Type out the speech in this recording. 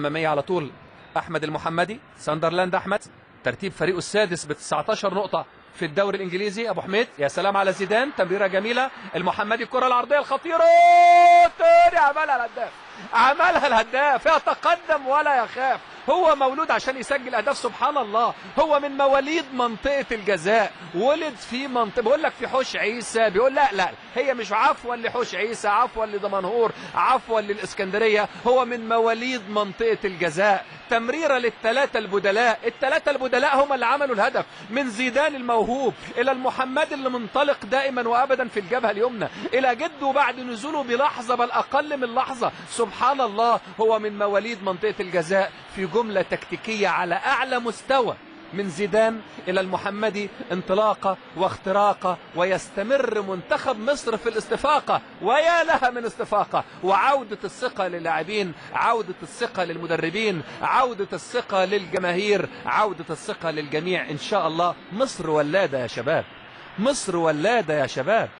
أمامية على طول أحمد المحمدي، ساندرلاند أحمد، ترتيب فريقه السادس ب 19 نقطة في الدوري الإنجليزي. أبو حميد، يا سلام على زيدان، تمريرة جميلة، المحمدي الكرة العرضية الخطيرة، تاني عملها الهداف، عملها الهداف، يتقدم ولا يخاف، هو مولود عشان يسجل أهداف، سبحان الله، هو من مواليد منطقة الجزاء، ولد في منطقة، بيقول لك في حوش عيسى، بيقول لا لا هي مش عفوا لحوش عيسى، عفوا لدمنهور، عفوا للإسكندرية، هو من مواليد منطقة الجزاء. تمريرة للثلاثة البدلاء، الثلاثة البدلاء هم اللي عملوا الهدف، من زيدان الموهوب إلى المحمد اللي منطلق دائما وأبدا في الجبهة اليمنى، إلى جده بعد نزوله بلحظة بل أقل من لحظة، سبحان الله، هو من مواليد منطقة الجزاء. في جملة تكتيكية على أعلى مستوى من زيدان إلى المحمدي، انطلاقة واختراقة، ويستمر منتخب مصر في الاستفاقة، ويا لها من استفاقة، وعودة الثقة للاعبين، عودة الثقة للمدربين، عودة الثقة للجماهير، عودة الثقة للجميع إن شاء الله. مصر ولادة يا شباب، مصر ولادة يا شباب.